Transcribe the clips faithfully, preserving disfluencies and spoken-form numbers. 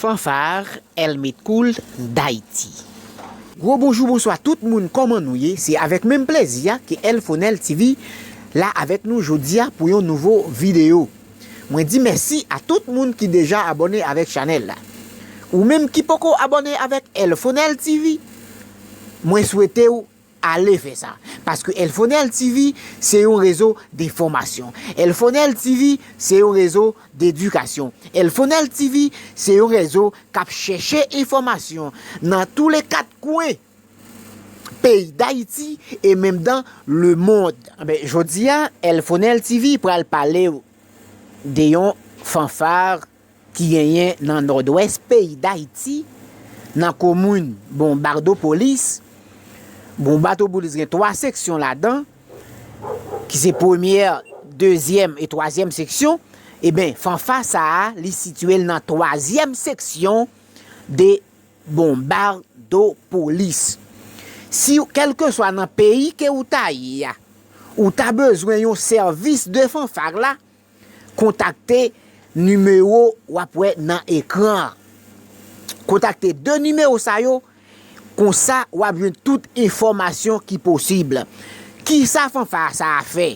Fanfare El Metkoul Dayiti. Gwo bonjou, bonswa tout moun, kòman nou ye? Se avèk menm plezi a ke El Fonel T V la avèk nou jodi a pou yon nouvo videyo. Mwen di mèsi a tout moun ki deja abòne avèk chanèl la. Ou menm ki poko abòne avèk El Fonel T V, mwen swete w ale fè sa. Paske El Fonel T V se yon rezo de fòmasyon. El Fonel T V se yon rezo dedikasyon. El Fonel T V se yon rezo k ap chèche enfòmasyon nan tou le kat kwen peyi Dayiti e menm dan le mond. Enben, jodi a, El Fonel T V pral pale w de yon fanfare ki genyen nan nòdwès peyi Dayiti, nan komin Bonbadopolis. Bonbadopolis gen twa seksyon ladan, ki se premyè, dezyèm e twazyèm seksyon. Eben, fanfa sa a, li sitiye l nan twazyèm seksyon de Bonbadopolis. Si, kèlkeswa nan peyi ke ou ta ye a, ou ta bezwen yon sèvis de fanfare la, kontakte nimewo w ap wè nan ekran an. Kontakte de nimewo sa yo, konsa w ap jwenn tout enfòmasyon ki posib. Kisa fanfa sa a fè?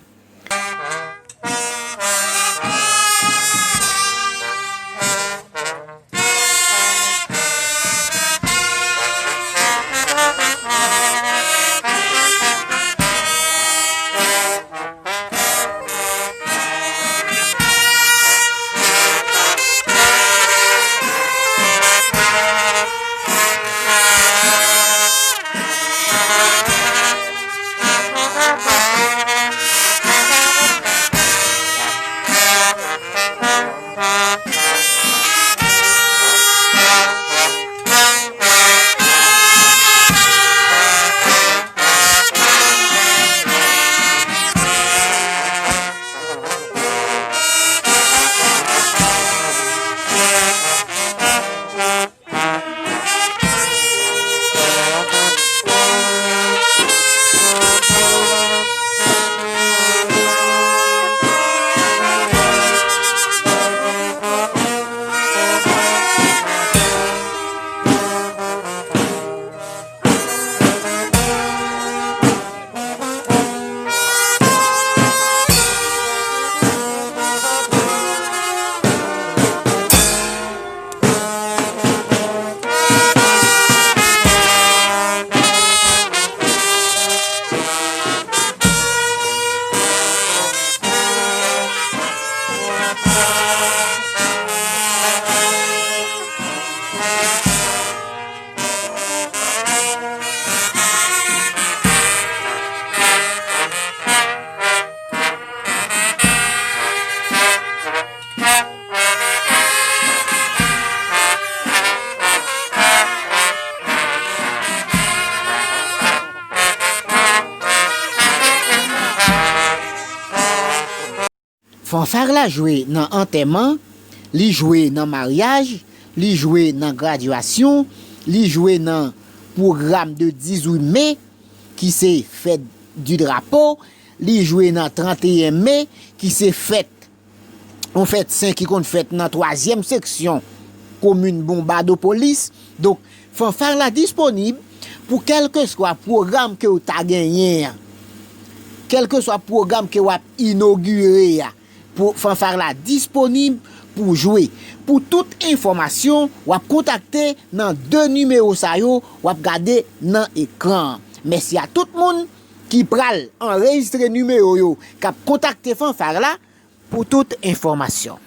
Fanfare la jwe nan antèman, li jwe nan maryaj, li jwe nan gradyasyon, li jwe nan pwogram de dizuit me, ki se fèt di drapo, li jwe nan tranteyen me, ki se fèt, yon fèt sen ki konn fèt nan twazyèm seksyon komin Bonbadopolis. Donk, fanfare la disponib pou kèlkeswa pwogram ke w ta genyen an, kèlkeswa pwogram ke w ap inogire a, pou fanfare la disponib pou jwe. Pou tout enfòmasyon, w ap kontakte nan de nimewo sa yo w ap gade nan ekran an. Mèsi a tout moun ki pral anrejistre nimewo yo k ap kontakte fanfare la pou tout enfòmasyon.